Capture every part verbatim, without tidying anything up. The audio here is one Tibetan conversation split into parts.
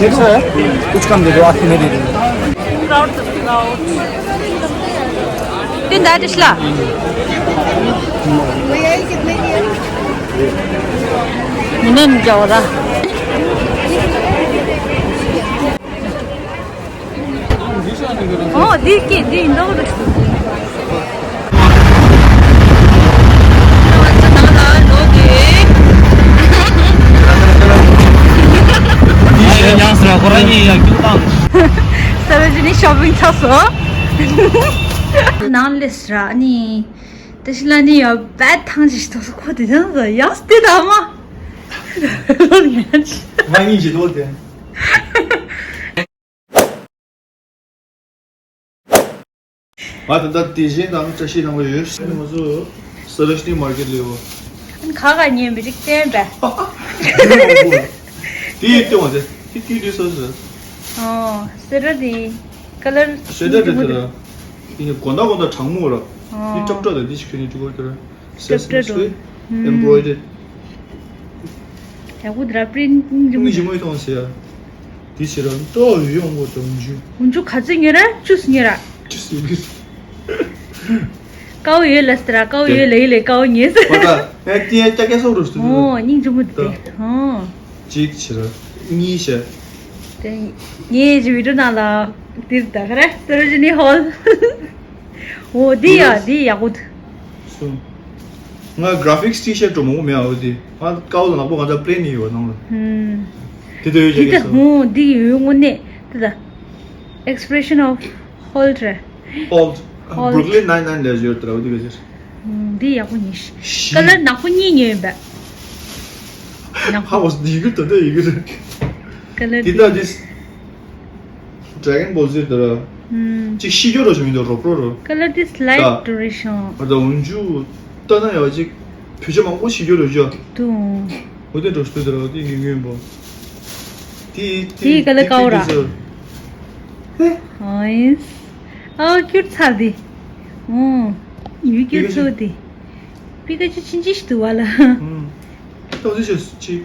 देखो है, कुछ कम दे दो, आखिर में दे दो। Tündä dişlä. Minen jawra. Oh, di ki, di ndo. Sarojini shopping ཚར་སོང་། ནང་ལས་ར་ནི། དེ་ཤི་ལ་ནི་ཡ་བད་ཐང་ཅིག་ཐོག་སོ་ཁོ་དེ་ཐང་སོ་ཡག་སྟེ་ད་མ། ང་གཉིས་ཀྱི་ཐོག་དེ། ང་ད་ལྟ་དེ་བཞིན་དང་བཀྲ་ཤིས་ནང་ལ་ཡོད། ང་ཚོ་སི་རོ་ཇི་ནི་མར་ཀེ་ཊི་ལ་ཡོད། ཁ་ཁ་ཉན་པའི་རིགས་བསྟན་པས། དེ་ཡིན་ཏེ་འོང་དེ་དེ་དུས་དུས་སོ་སོ། ཨོ་སི་རོ་དེ་ཀ་ལར་སི་རོ་དེ་དེ་ར། དེ་ནི་གོན་ད་གོན་ད་གྲང་མོ་ར། དེ་ཀྲབ་ཀྲབ་དང་དེ་ཞིག་ཁྱོད་ནི་ཀྲུ་གོ་དེ་ར། Sesame Street embroidered. ཡག་པོ་འདྲ་པྲིན་ཏིང་ཏིང་། ཞིམ་མོ་ཡིན་ཐོང་ཟེར་ཡ། དེ་ཕྱིར་ར་ཏོ་ཡོད་ཡོང་གོ་ཏོ་འཇུ། འུ་ཆུ་ག་ཚོད་ཉོས་ར་ཅུས་ཉོས་ར། ཅུས་ཡོད་གི། ཀའོ་ཡོད་ལ་སྟ་ར་ཀའོ་ཡོད་ལ་ཡི་ལེ་ཀའོ་ཉོས་ཟེར། ང་ད་ངས་ཏི་ཡ་ཀྱ་ཀྱ་སོག་རུ་སྟུ། ཨོ་སྙིང་རྗེ་མོ་དེ། ཨོ། གཅིག་ཕྱིར་ར་གཉིས་བྱས། དེ་ངས་ཇི་བི་ཌིའོ་ནང་ལ་དེར་ད་ག་ར་སི་རོ་ཇི་ནི་ཧོལ། འོ་འདི་ཡ་འདི་ཡག་པོ་འདུག་སོ། ང་graphics T-shirt འགྲོ་མང་པོ་མེད་ཨ། འོ་དེ་ང་ཀའོ་ལ་ནག་པོ་ང་ཚ་plain ཡོད་ནང་ལ། ཧུམ། དེ་དུ་ཡོད་དེ་ཀྱག་ད་སོ། ཧུམ་འདི་ཡོད་དངོས་གནས་དེ་ད། Expression of Holt རེད། Holt Holt. Brooklyn Nine-Nine ལས་ཡོད་དེ་ར་འོ་དེ་ག་ཟེར། ཧུམ་འདི་ཡག་པོ་ཉིས། ཤི། ཀ་ལར་ནག་པོ་གཉིས་ཉོས་ཡིན་པས། ནག་ཧ་པོ་འདི་ཡི་གེ་ད་ད་ཡི་གེ་རེད། ཀ་ལར་དེ་ད་དེ། Dragon Ball Z དེ་ར། ཨུམ། ཅིག་ཤི་རྒྱུ་རོ་ཞིག་མི་འདུག་རོབ་རོ་རོ། ཀ་ལར་དེ་slide ད། Duration ཨ་ད་འུན་ཇུ་ལྟ་ན་ཡག་ཅིག་བོད་ཆ་མང་པོ་ཤི་རྒྱུ་རོ་ཇོ། དུང་། འོ་དེ་འགྲོ་སྟོད་དེ་ར་དེ་ངན་ངན་པོ། དེ་དེ་ཀ་ལར་ཀའོ་ར། ཧེ། ཨོ་ཡིན། ཨོ་ཀྱུར་ཚར་དེ། ཨོ། ཡུ་ཀྱུར་ཚོ་དེ། པི་ཀ་ཅུ་ཕྱིན་ཅི་ཞིག་འདུག་བ་ལ། ཨུམ། ཏོག་ཙི་ཞིག་ཅིག་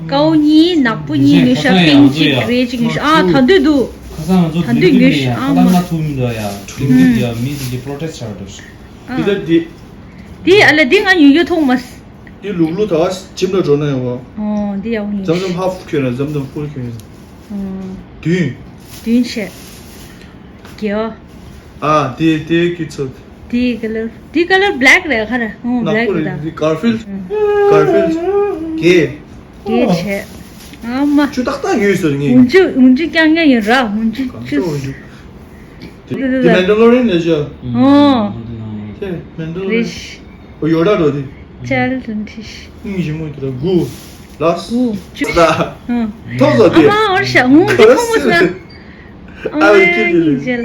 ཀའོ་གཉིས་ནག་པོ་གཉིས་ཉོས་ཤག pink གཅིག་grey གཅིག་ཉོས་ཤག་ཨ་ད་འདོད་འདུག་ཁ་སང་ང་ཚོ་ད་འདོད་ཉོས་ཤག་ཨ་མ། ཁ་ཐུག་མི་འདུག་ཡ། ཁྲིམས་ཀྱི་ཡ་མི་དེ་གི་protest བྱ་འགྲོ་ཤག་ཨ། དེ་ད་དེ། དེ་ཨ་ལ་དེ་ང་ཉོས་ཡོད་ཐོག་མ། དེ་ལུག་ལུག་ད་ཇིམ་ལ་འགྲོ་ན་ཡོང་བ། ཨོ་དེ་ཡག་པོ་ཉོས། འཛམ་འཛམ་half གྱོན་ན་འཛམ་འཛམ་full གྱོན་ན། ཨོ། བདུན། བདུན་བྱས། རྒྱལ་བ། ཨ་དེ་དེ་ཀི་ཚོད། དེའི་ཀ་ལར། དེའི་ཀ་ལར་black རེད་ཁ་ར། ཨོ་ནག་པོ་black རེད་རེད། ད། དེ་Garfield། ཨུ། Garfield། གེ། གེ་བྱས། ཨ་མ། ཆུ་ཏག་ཏག་ཡོད་ཟེར་ངས། འུན་ཆུ་འུན་ཆུ་རྐྱང་རྐྱང་ཡོད་ར་འུན་ཆུ་གང་ཆུ། ཚོད་འུན་ཆུ། དེ་དེ་དེ་Mandalorian ལས་ཤོག་ཨོ། དེ་Mandalorian། རེད། ཨོ་ཡོད་ར་རོ་དེ། ཅལ་ལན་ཐིཤ། སྙིང་རྗེ་མོ་དེ་ར་དགུ། ལགས། དགུ་བཅུ། ད། ཨང་། ཐོག་ཟ་དེ། ཨ་མ་འོར་ཤ་ངུ་དེ་ཁོ་མོ་ཟ། ཨ་ཨ་ལ་ཁྱེད་ཀྱི་ལས། རྗེས་ལ།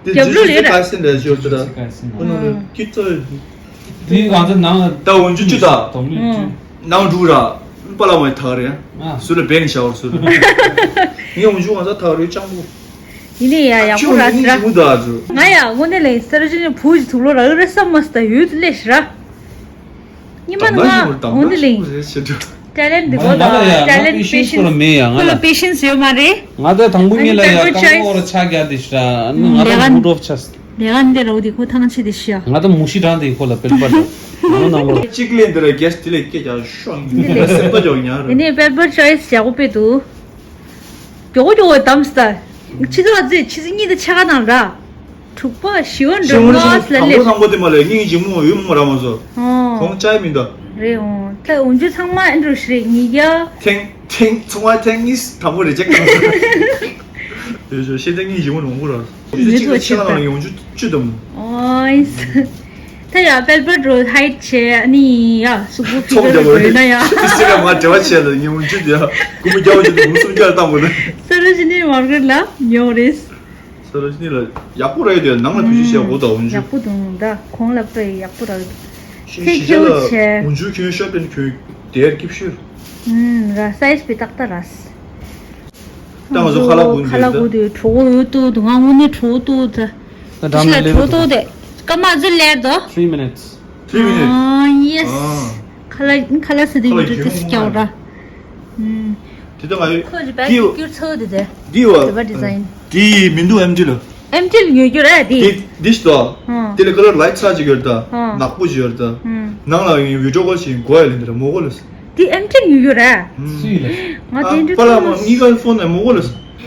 དེ་རྒྱབ་ལོགས་ལས་ར། ཇུ་ཇུ་ཚི་ཀའི་སེན་ལས་ཞོར་དེ་ར། ཨང་། ཁྱེད་ཚོ། དེ་ང་ཚོ་ནང་ད་འོན་ཇུ་ཅུ་ད། དོམ་ལུས་ཅུ། ནང་འགྲོ་ར། པ་ལ་མ་ཐག་རེད། ཨ། སུ་ལ་བེང་ཤ་བར་སུ་ལ། ངས་འོན་ཇུ་ང་ཚ་ཐག་རེད་ཅང་པོ། ཡིན་ནའི་ཡ་ཡག་པོ་ར་སི་ར། ང་ཡ་དངོས་གནས་ལ་སི་ར་ཅུ་ནི་བུ་ཞིག་ཐུག་ལོ་ར་ཨུ་ར་ས་མ་སི་ད་ཡོད་ལས་ཤི་ར། ཉི་མ་ང་འོ་འདི་ལིང་། ཊེ་ལེན་ཊི་འདི་གོ་ལ་ཊེ་ལེན་ཊི་པེ་ཤེན་སི་ཁོ་ལ་མེད་ཡ་ང་ལ། པེ་ཤེན་སི་ཡོད་མ་རེད། ང་ད་དང་པོ་ཉིད་ལ་ཡ་ཀ་ལོ་ར་ཆ་རྒྱ་དེ་ཤ་ཨ་ནི་ང་ད་མུ་ཌི་ཨོཕ་ཆགས། ལས་ཀ་འདི་རོ་དེ་ཁོ་ཐང་ཆེ་དེ་ཤ། ང་ད་མུ་ཤི་དྲང་དེ་ཁོ་ལ་པེལ་པར་ང་ནང་ལོ། གཅིག་ལེན་འདི་ལ་གེ་སི་དེ་ལས་སྐད་རྒྱག་ཤོག་ཡིན་ལ་སེམས་པ་རྒྱག་ཉག་རེད། ཡིན་ནའི་པེལ་པར་ཅོ་ཡིས་ཡག་པོ་དཔེ་འདུག་མགྱོགས་མགྱོགས་བདམས་སྟ། ཆི་ཚོད་ལ་རྩེ་ཆི་ཚོད་གཉིས་དང་ཕྱེད་ཀ་ནང་ར། དྲུག་པ་བཞི་བ་འགྲོ་ལྔ་ལ་ལེ། དང་པོ་དང་པོ་དེ་མ་ལས་སྙིང་རྗེ་མོ་ཡོད་མོ་ར་མ་སོ། ཨོ། གོང་ཅའི་མི་འདུག་རེད་ཨོ། ད་འོན་ཇུ་ཚང་མ་ཨེ་འགྲོ་ཤི་རེད་ཉིས་བརྒྱ། ཐེངས་ཐེངས་ཚོང་བ་ཐེངས་གཉིས་དང་པོ་རི་ཇེག་བཏང་སོང་། ཡོད་ཤོད་ཤེས་ཏེ་སྙིང་རྗེ་མོ་མང་པོ་ར། ཡོད་ཚོད་ཆེ་ལ་ཡོད་འཇུ་བཅུ་དང་། ཨོ། ད་ཡ་པེལ་པར་འགྲོ་ཧའིད་བྱས། ཨ་ནི་ཡ་གཟུགས་པོ་ཕི་ཚོགས་གར་རྒྱག་པ་འགྲོ་ཡིན་ན་ཡ། ཨིན་སི་ཊ་གྷ་རམ་ང་འབྲེལ་བ་བྱས་ལ་ཉི་འུ་ཅུ་དེ་ཡ་སྐུ་མི་རྒྱ་བ་ཅུ་དེ་མུ་སུམ་རྒྱ་ལ་བཏང་དགོས་ན། ས་རོ་ཇི་ནི་མར་ཀེཊ་ལ་ཉོ་རེས། ས་རོ་ཇི་ནི་ལ་ཡག་པོ་རེད་དེ། ནང་ལ་བུ་ཤི་བྱས་གོ་ད་འུ་ཅུ་ཡག་པོ་འདུག་ད་གོང་ལ་པེ་ཡག་པོ་རེད། ཤི་ཤི་ཤ་ལ་འུ་ཅུ་ཁྱོད་ཤོ་པིན་ཁྱོད་དེར་ཀིབ་ཤུར། ཨུམ་ར་སའི་ཛི་པི་ཏག་ཏག་ར། ད་ང་ཚོ་ཁ་ལག་གུན་ཁ་ལག་གུན་དེ་གྲོ་གོ་ཡོད་དོ་དུ་ང་དངོས་གནས་གྲོ་གོ་དོ་ད། ད་འགྲམ་ལ་སླེབས་འགྲོ་དོ་དེ་ཀ་མ་ཟི་ལེར་དོ། Three minutes. Three minutes. ཨ་ཡེས། ཨ། ཁ་ལག་ཁ་ལག་ཟི་དེ་ཁ་ལག་ཡོད་དོ་དེ་སི་ཀྱའོ་ར། ཨུམ། དེ་ད་ང་ཡོད། ཁོ་ཇི་བེ་དེ་ཀྱུར་ཚོ་དེ་དེ། དེ་བ། དེ་བ་ཌི་ཛའིན། དེ་མི་འདུག་ཨེམ་ཊི་ལ། ཨེམ་ཊི་ལ་ཉོ་རྒྱུ་རེད་དེ། དེ་དེ་ཞིག་དོ། ཨ། དེ་ལ་ཁ་ལར་ལའིཊ་ཚ་ཅིག་ཡོད་ད། ཨ། ནག་པོ་ཅིག་ཡོད་ད། ཨུམ། ནང་ལ་ཡིན་བི་ཌི་ཡོ་ཀོལ་ཞིག་གོ་ཡ་ལེན་དེ་ར་མོ་གོ་ལ། དེ་ཨེམ་ཊི་ཉོ་རྒྱུ་རེད། སུས་ལ། ང་དེ་འདྲ་པ་ལ་མ་གཉིས་ཀ་ཕོན་ནས་མོ་གོ་ལ།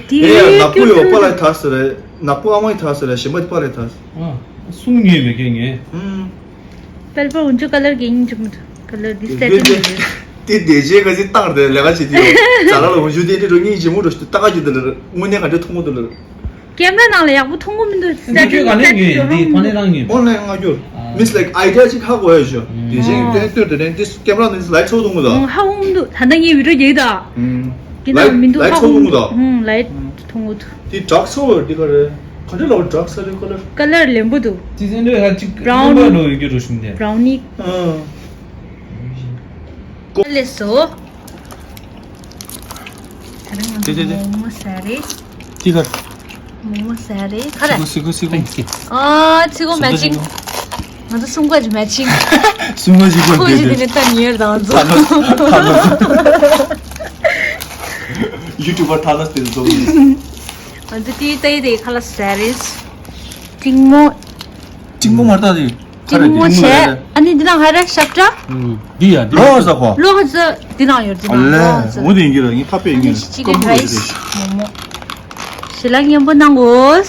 དེ་ཡ་ཡ་ནག་པོ་ཡོད་པ་ལ་ཐར་ཟེར་རེད། ནག་པོ་ཨ་མའི་ཐར་ཟེར་རེད། གཞན་པ་དེ་པ་ལ་ཐར། ཨ། གསུང་ཉོས་མེད་ཀྱི་ངས། ཨུམ། པེལ་པར་འུ་ཅུ་ཀ་ལར་གྱི་ཡིན་གྱི་མོ། ཀ་ལར་དེ་སེ་ཊིང་ཡིན། དེ་དེ་རྗེས་ག་ཚིག་བཏང་རེད་ལས་ཀ་བྱེད་དུས་ཛ་ལ་ལ་འུ་ཅུ་དེ་འདྲ་རོ་སྙིང་རྗེ་མོ་འགྲོ་ཞིག་ཏུ་ལྟ་ག་རྒྱུ་དེ་ལ་དངོས་གནས་ག་འདྲ་མཐོང་གོ་དེ་ལ། ཀེམ་ར་ནང་ལ་ཡག་པོ་མཐོང་གི་མི་འདུག་འདི་ཁྱོད་ག་ནས་ཉོས་ཡིན། འདི་ཕ་ནས་རང་ཉོས། ཨོན་ལན་ང་རྒྱུར། ཨ། Means like idea ཅིག་ཧ་གོ་ཡ་ཞོ། དེ་བཞིན་ཨ། ཏན་ཏོན་དེ་ནས་འདི་ཀེམ་ར་ནས་ལའིཊ་ཚོགས་འདུག་མོ་ད། ཨང་ཧ་འོང་འདུག་ད་ལྟ་ངའི་བི་ཌི་ཡོ་རྒྱག་གི་ད། ཨང་། འདི་ལའིཊ་ནང་མི་འདུག་ལའིཊ་ཧ་ཚོགས་འོང་འདུག་མོ་ད། ཨང་ལའིཊ་མཐོང་གི་འདུག་འདི་ཌག་སིལ་ཝར་འདི་ག་རེ། ག་འདྲ་ལབ་ཌག་སིལ་ཝར་ཀ་ལར། ཀ་ལར་ལེན་པོ་འདུག་དེ་ཚོ་འདྲ་ཧ་ཅིག་སྣུམ་པ་འགྲོ་ཡོད་ཀྱི་འགྲོ་བཞིན་དེ། བྷ་རའུ་ནི། ཨང་། ཀ་ལེ་སོ། དེ་དེ་དེ། མོག་མོག་ཟ་རེད། ཏི་ཁར། མོག་མོག་ཟ་རེད། ཁ་ར། སི་ཁོ་སི་ཁོ་སི་ཁོ། ཨ་ཚི་གོ་མེ་ཆིང་། ང་ཚོ་སུམ་ཀ་ཅིག་མེ་ཆིང་། སུམ་ཀ་ཅིག་ཁོ་ཁོ་ཅིག་དེ་ནས་ད་ཉེར་དང་ཚོ། ཡུ་ཊུབ་པར་ཐ་ན་དེ་ཚོ། ང་ཚོ་ཏི་ཏའི་དེ་ཁ་ལ་ཟ་རེད། ཏིང་མོ། ཏིང་མོ་མར་ད་དེ། ཅིག་མོ་བྱས། ཨ་ནི་འདི་ནང་ཧ་ར་ཤབ་ཏྲ། འདི་ཡ་འདི། ལོ་ཧ་ས་ཁོ། ལོ་ཧ་ས་འདི་ནང་ཡོད་འདི་ནང་ལོ་ཧ་ས། འོ་དེ་ཡིན་གྱི་ར་ངས་ཁ་པེ་ཨ་ནི་ཡིན་ཅི་ཀན་རའི་སི་མོག་མོག་ཞལ་ལག་མཉམ་པོ་གནང་གོ།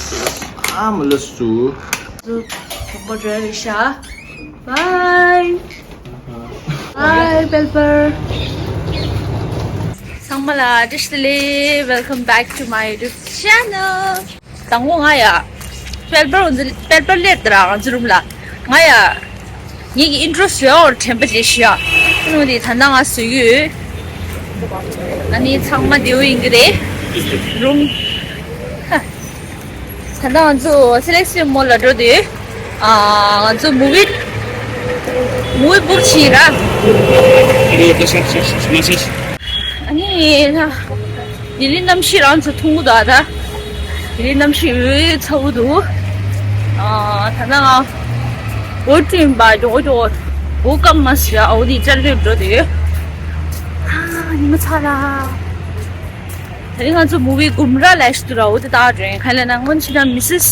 ཨ་མ་ལ་སུ། སུ་ཁོག་པ་འགྲོ་ཡ་རེད་ཤག Bye. Hi, Pelper. ཚང་མ་ལ་བཀྲ་ཤིས་བདེ་ལེགས། Welcome back to my YouTube channel. དང་པོ་ང་ཡ། པེལ་པར་འོ་ཙི་པེལ་པར་སླེབས་དེ་ར་ང་ཚོ་རུམ་ལ། ང་ཡ། ངེད་ཀྱི་ཨིན་ཊྲོ་བཟོ་ཡ་འོ་དྲན་པ་བརྗེད་ཤི་ཡ། ཨ་ནི་འོ་དེ་ད་ལྟ་ང་བཟོ་གི་ཡོད། ཨ་ནི་ཚང་མ་བདེ་པོ་ཡིན་གི་རེད། རུམ། ཧ། ད་ལྟ་ང་ཚོ་སི་ལེག་སི་མོལ་ལ་འགྲོ་དུས། ཨ། ང་ཚོ་མུ་བི། མུ་བི་བུག་བྱས་ར། ཨ་ནི་ད། ལྡི་ལི་གནམ་གཤིས་རང་ཚོ་ཐུང་གུ་འདུག་ད། ལྡི་ལི་གནམ་གཤིས་འོ་ཚ་པོ་འདུག་ཨ། ད་ལྟ་ང་འོ་ཊི་ཡིན་པ་འགྲོ་འགྲོ། འོ་སྐམ་མ་སི་ཡ་འོ་དེ་ཅར་ལེབ་འགྲོ་དུས། ཨ། ཉི་མ་ཚ་ལ། དེ་རིང་ང་ཚོ་མུ་བི་གུམ་ར་ལས་ཤི་དུ་ར་འོ་དེ་ལྟ་དྲན་ཁ་ལ་ན་སྔོན་ཆད་ན་མི་སིས་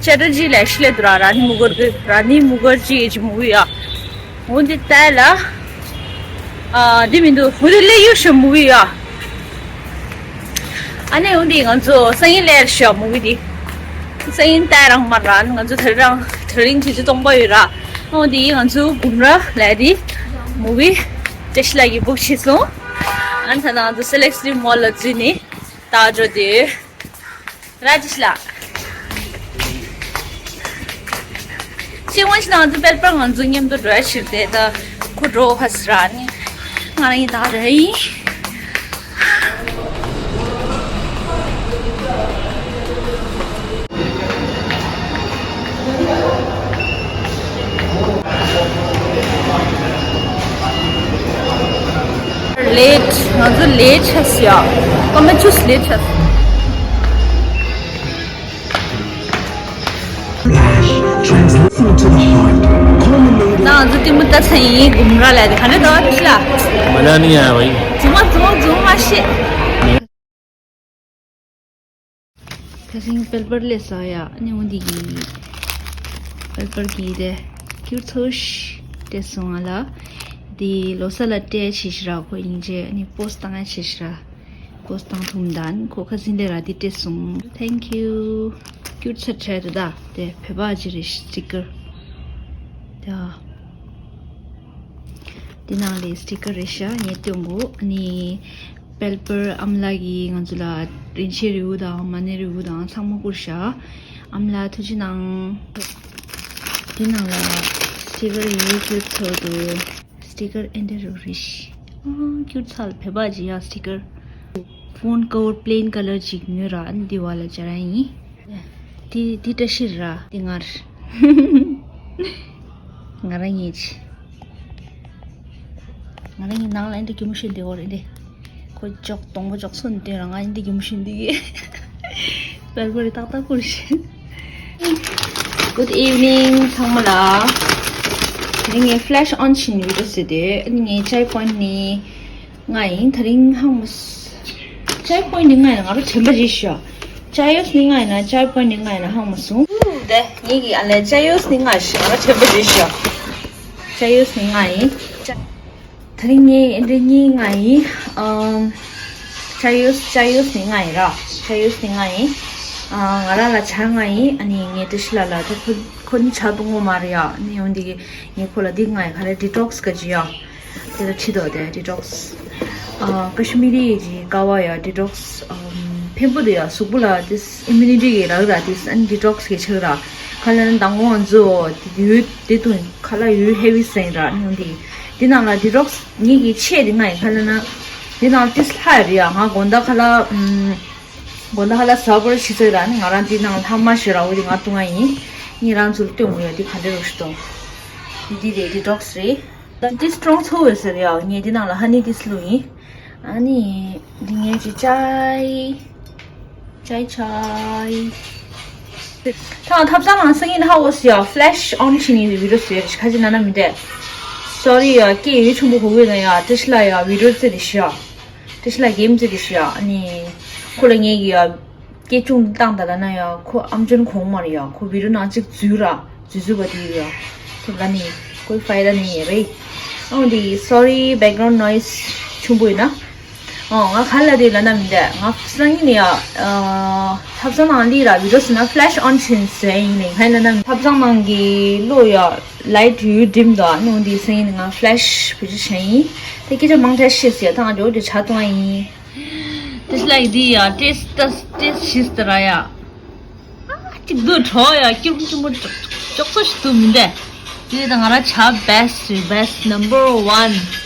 ཅེ་ཊར་ཇི་ལས་ཤི་ལས་དུ་ར་ར་ནི་མུ་གར་གི་ར་ནི་མུ་གར་ཇི་ཡི་ཅི་མུ་བི་ཡ། འོ་དེ་ལྟ་ལ། ཨ། དེ་མི་འདུག་འོ་དེ་ལས་ཡུ་ཤ་མུ་བི་ཡ། ཨ་ནི་འོ་དེ་ང་ཚོ་སང་ཉིན་ལས་ཤ་མུ་བི་དེ། སང་ཉིན་ལྟ་རང་མ་ར་ང་ཚོ་དེ་རང་དེ་རིང་ཆུ་ཚོད་སྟོང་པ་ཡོད་ར། འོ་དེ་ང་ཚོ་གུམ་ར་ལས་དེ་མུ་བི་ཏེ་ཤི་ལ་ཡི་བུག་བྱས་སོང་། ཨ་ནི་ད་ང་ཚོ་སི་ལེག་སི་མོལ་ལ་འཛུལ་ནས་ད་འགྲོ་དུས། ར་ཅི་ལ། ཅི་ཝང་ཞིག་ང་ཚོ་པེལ་པར་ང་ཚོ་མཉམ་དུ་འགྲོ་ཡ་ཕྱིར་དེ་ད་ཁོ་འགྲོ་ཧ་སི་ར་ནི་ང་རང་ཡིན་ད་ར་ཡིན། ལེཊ། ང་ཚོ་ལེཊ་ཆགས་སོང་ཡ། སྐར་མ་བཅུ་ལེཊ་ཆགས་སོང་། Translation to the heart, culminating ང་ཚོ་གཏི་མུག་ལྟ་ཚང་ཡིན་གུམ་ར་ལ་དེ་ག་འདྲ་འདུག་ཨ་ཕི་ལ། མ་ན་ནི་ཡ་བ་ཡིན། རྫུན་མ་རྫུན་མ་རྫུན་མ་ཤེས། དེ་རིང་པེལ་པར་ལས་ས་ཡ་ནི་འོ་འདི་གི་པེལ་པར་གི་དེ་ཁྱུར་ཚོ་ཤི་སྤྲད་སོང་ང་ལ། དེ་ལོ་གསར་ལ་སྤྲད་ཆེ་ཤི་ར་ཁོ་ཡིན་ཅེ་ནི་པོ་སི་ཊི་བཏང་ཡ་ཆེ་ཤི་ར། པོ་སི་ཊི་བཏང་ཐུབ་མདའ་ཁོ་ཁ་སིན་ལས་ར་དེ་སྤྲད་སོང་། Thank you. ཁྱུར་ཚོ་ཁྲལ་དེ་ད་དེ་བོད་པ་ཅི་རེད་སི་ཊི་ཀར་དེ། དེ་ནང་ལས་སི་ཊི་ཀར་རེད་ཤག་ངས་སྟོན་གོ་ཨ་ནི། པེལ་པར་ཨ་མ་ལགས་ཀྱིས་ང་ཚོ་ལ་རིན་ཆེན་རིལ་བུ་དང་མ་ཎི་རིལ་བུ་དང་ཚང་མ་བསྐུར་ཤག་ཨ་མ་ལགས་ཐུགས་རྗེ་གནང་། དེ་ནང་ལ་ སི་ཊི་ཀར་ཡོད་ཀྱི་ཚོད་དུ། སི་ཊི་ཀར་ཨེ་འདྲ་རུ་རིགས། ཨ་ཀྱུར་ཚལ་བེ་བ་ཇི་ཡ་སི་ཊི་ཀར། ཕོན་ཀ་བར་པི་ལེན་ཀ་ལར་ཅིག་ཉོས་ར། ཨ་ནི་འདི་བ་ལ་སྦྱར་ཡ་ཡིན། དེ་དེ་བཀྲ་ཤིས་ར་དེ་ངར། ང་རང་ཉིད་ང་རང་ཉིད་ནང་ལ་ཨེ་འདྲ་གི་མུ་ཤིན་དེ་འོར་ཨེ་འདྲ། ཁོ་ཅོག་སྟོང་པ་ཅོག་སོན་དེ་རང་ང་ཨེ་འདྲ་གི་མུ་ཤིན་དེ་གི། བར་བར་ཏག་ཏག་ཁུར་ཤིན། Good evening ཚང་མ་ལ། དེ་རིང་ངས་flash on ཕྱིན་བི་ཌི་ཡོ་བཟོས་ཏེ། ཨ་ནི་ངའི་chai point ནི་ང་ཡིན། དེ་རིང་ཧང་མ་chai point ནི་ང་ཡིན། ང་རང་དྲན་པ་རེད་ཤག chai ཡོས་ནི་ང་ཡིན་ན་chai point ནི་ང་ཡིན་ན་ཧང་མ་སོང་། དེ་ངེད་ཀྱི་ཨ་ལས་chai ཡོས་ནི་ང་ཤི་ང་རང་དྲན་པ་རེད་ཤག chai ཡོས་ནི་ང་ཡིན། དེ་རིང་ངས་ཨེ་འདྲ་གཉིས་ང་ཡིན། ཨམ། chai ཡོས་chai ཡོས་ནི་ང་ཡིན་ར། chai ཡོས་ནི་ང་ཡིན། ཨ་ང་རང་ལ་ཇ་ང་ཡིན། ཨ་ནི་ངའི་བཀྲ་ཤིས་ལགས་ལ་ད་ཁོ་ཁོ་ནི་ཇ་འཐུང་གི་མ་རེད་ཡ། ཨ་ནི་འོན་ཏེ་ངས་ཁོ་ལ་འདི་ང་ཡིན་ག་རེ་detox ག་ཅི་ཡ། དེ་ལ་ཁྲིད་དོ་དེ་detox། ཨ་ཀ་ཤི་མི་རི་གི་ཀ་བ་ཡ་detox། ཨམ་ཕན་པོ་དེ་ཡ་གཟུགས་པོ་ལ་དེ་immunity གི་རག་ར་དེ་ཨ་ནི་detox གི་ཆགས་ར། ཁ་ལ་ན་མདང་དགོང་ང་ཚོ་དེ་ཡོད་དེ་དུང་ཁ་ལ་ཡོད་heavy ཟེར་ར་ཨ་ནི་འོན་ཏེ། འདི་ནང་ལ་detox ངེད་ཀྱི་ཆས་འདི་ང་ཡིན་ག་ལ་ན། འདི་ནང་ཏིས་ལྷ་རེད་ཡ། ང་དགོང་དག་ཁ་ལ་ཨམ། དགོང་དག་ཁ་ལ་ཟ་བར་ཤི་ཚོད་ར་ནི་ང་རང་འདི་ནང་ལྷ་མ་ཤི་ར་འོ་དེ་ང་བཏུང་ང་ཡིན། ངས་རང་ཚོ་ལ་སྟོན་དགོས་ཡ་འདི་ག་འདྲ་རོ་ཤི་ཏོ། འདི་རེད་detox རེད། ད་ཏིས་strong ཚོ་བས་ཟེར་ཡ། ངས་འདི་ནང་ལ་ཧ་ནི་ཏིས་བླུགས་ཡིན། ཨ་ནི་འདི་ངས་ཅི་chai། chai chai། ཐང་ཐབ་ཚང་ནང་སང་ཉིན་ཧ་འོ་སི་ཡ་flash on ཕྱིན་ཡིན་བི་ཌི་ཡོ་བཟོས་རེད་ཁ་ཅིག་ན་ན་མི་འདས། sorry ཡ་སྐད་ཡོད་ཆུང་པོ་གོ་གི་ན་ཡ་བཀྲ་ཤིས་ལགས་ཡ་བི་ཌི་ཡོ་བརྩེ་དེ་ཤི་ཡ། བཀྲ་ཤིས་ལགས་གེམ་བརྩེ་དེ་ཤི་ཡ། ཨ་ནི་ཁོ་ལ་ངས་གི་ཡ་སྐད་ཆུང་བཏང་ད་ལ་ན་ཡ་ཁོ་ཨམ་ཅོན་གོང་མ་རེད་ཡ། ཁོ་བི་ཌི་ཡོ་ནང་གཅིག་འཛུལ་ར་འཛུལ་འཛུལ་བ་དེ་ཡོད་ཡ། ཐེབས་ལ་ནི་ཁོའི་ཕའི་ད་ནི་རེད། ཨང་དེ་sorry background noise ཆུང་པོ་ཡིན་ན། ཨོ་ང་ག་ལ་དེ་ལ་ན་མི་འདས། ང་སང་ཉིན་ཡ། ཐབ་ཚང་ནང་ལི་ར་བི་ཌི་ཡོ་ཟིན་ན་flash on ཕྱིན་ཟེར་ཡིན་ནི་ང་ལ་ན་ཐབ་ཚང་ནང་གི་ལོ་ཡ་light ཡུལ་ཌིམ་དང་ནོ་འདི་སང་ཉིན་ང་flash བི་ཌི་ཡོ་བྱས་ཡིན། དེ་སྐད་ཆ་མང་དྲགས་ཤེས་ཟེར་ཡ་ཐང་ང་འགྲོ་འགྲོ་ཆ་གཏོང་ཡིན། དེ་ལ་འདི་ཡ་taste taste ཤིས་ཏེ་ར་ཡ། ཨ་གཅིག་སྡུག་གྲོགས་ཡ་སྐྱུག་གཅུང་མོ་ཅོག་ཅོག་ཙོ་ཞིག་ཏུ་མི་འདས། དེ་ད་ང་རང་ཆ་best རེད། best number one།